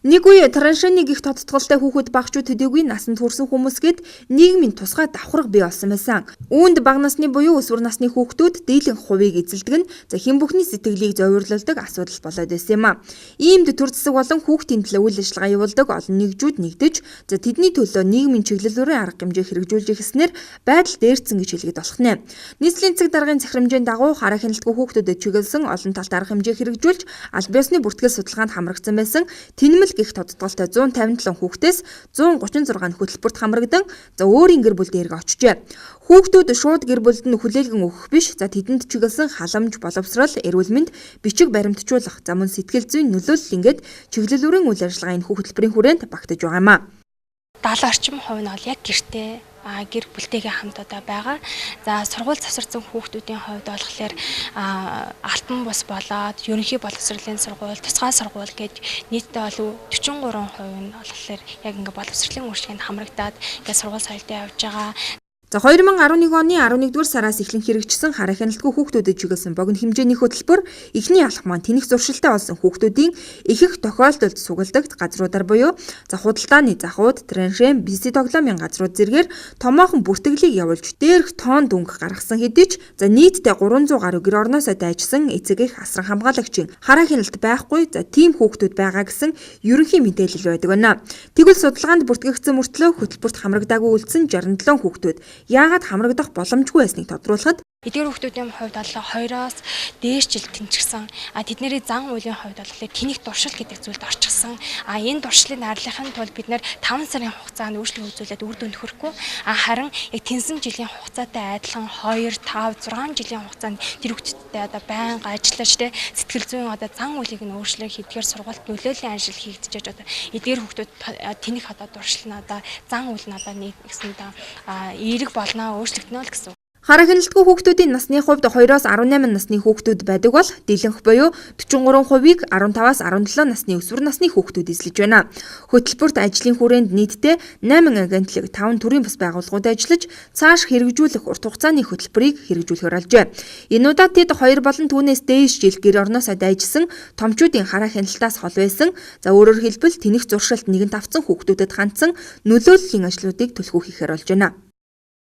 Нэг үе траншены гих тодтголтой хүүхэд багчууд төдийгүй насанд хүрсэн хүмүүсгээд нийгмийн тусгай давхарга бий болсон байсан. Үүнд бага насны буюу өсвөр насны хүүхдүүд дийлэнх хувийг эзэлдэг нь за хэн бүхний сэтгэлийг зовирлуулдаг асуудал болоод байсан юм а. Иймд төр засаг болон хүүхдийн төлөө үйл ажиллагаа явуулдаг олон нэгжүүд нэгдэж за тэдний төлөө нийгмийн чиглэл рүү арга хэмжээ хэрэгжүүлж эхэлснээр байдал дээрдсэн гэж хэлгээд болох нэ. Нийслэлийн засаг даргын захирамжийн дагуу хараа хяналтгүй хүүхдүүдэд чиглэсэн олон талт арга хэмжээ хэрэгжүүлж аль биесны бүртгэл судалгаанд хамрагдсан байсан тэнмэл гих тодтголтой 157 хүүхдээс 136 хөтөлбөрт хамрагдан за өөрийн гэр бүл дээргээ очжээ. Хүүхдүүд шууд гэр бүлд нь хүлээлгэн өгөх биш за тэдэнд чиглэсэн халамж, боловсрол, эрүүл мэнд, бичиг баримтжуулах, за мөн сэтгэл зүйн нөлөөлөл ингээд чиглэл бүрийн үйл ажиллагаа энэ хөтөлбөрийн хүрээнд багтаж байгаа юм а. 70 орчим хувь нь бол яг гэртээ гэр бүлтэйгээ хамт одоо байгаа. За сургууль завсарсан хүүхдүүдийн хувьд болохоор алтан бус болоод ерөнхий боловсролын сургууль, тусгай сургууль гэж нийтдээ бол 43% нь болохоор яг ингээ боловсролын үйлчилгээнд хамрагдаад ингээ сургууль соёлтой явж байгаа. За 2011 оны 11-р сараас эхлэн хэрэгжсэн хараа хяналтгүй хүүхдүүдэд чиглэсэн богино хэмжээний хөтөлбөр эхний алхам маань тэнэх зуршилтай болсон хүүхдүүдийн ихэнх тохиолдолд сугалдаг газруудаар буюу за худалдааны захууд, траншен, биси тоглоомын газрууд зэргээр томоохон бүртгэлийг явуулж дээрх тоон дүнг гаргасан хэдий ч за нийтдээ 300 гаруй гэр орноосоо дайжсан эцэг эх асран хамгаалагчийн хараа хяналт байхгүй за тийм хүүхдүүд байгаа гэсэн ерөнхий мэдээлэл байдаг байна. Тэгвэл судалгаанд бүртгэгдсэн мөртлөө хөтөлбөрт хамрагдаагүй үлдсэн 67 хүүхдүүд яагаад хамрагдах боломжгүй байсныг тодруулахад эдгээр хүүхдүүдийн хувьд бол 2-оос дээш жил тэнцгсэн. А тэдний зан үйлийн хувьд болохоор тэнэг дуршил гэдэг зүйлд орчихсон. А энэ дуршлыг арилгахын тулд бид нэр 5 сарын хугацаанд өөрчлөлт үзүүлээд үр дүнд хүрэхгүй. А харин яг тэнсэн жилийн хугацаатай адилхан 2, 5, 6 жилийн хугацаанд тэр хүүхдүүдтэй одоо байнга ажиллаж тэ сэтгэл зүйн одоо зан үйлийг нь өөрчлөх хэдгээр сургуульд нөлөөллийн ажил хийгдчихэж одоо эдгээр хүүхдүүд тэнэг одоо дуршил нь одоо зан үйл нь одоо нэг гэсэндээ эерэг болно, өөрчлөгдөнө л гэсэн. Хараа хяналтгүй хүүхдүүдийн насны хувьд 2-оос 18 насны хүүхдүүд байдаг бол дийлэнх буюу 43%-ийг 15-аас 17 насны өсвөр насны хүүхдүүд эзлэж байна. Хөтөлбөрт ажлын хүрээнд нийтдээ 8 агентлаг 5 төрийн бас байгууллагууд ажиллаж цааш хэрэгжүүлэх урт хугацааны хөтөлбөрийг хэрэгжүүлэхээр болжээ. Энэ удаад тэд 2 болон түүнээс дээш жил гэр орноосоо дайжсан томчуудын хараа хяналтаас хол байсан. За өөрөөр хэлбэл тэнэх зуршилт нэгэн тавцсан хүүхдүүдэд хандсан нөлөөллийн ажлуудыг түлхүү хийхээр болж байна.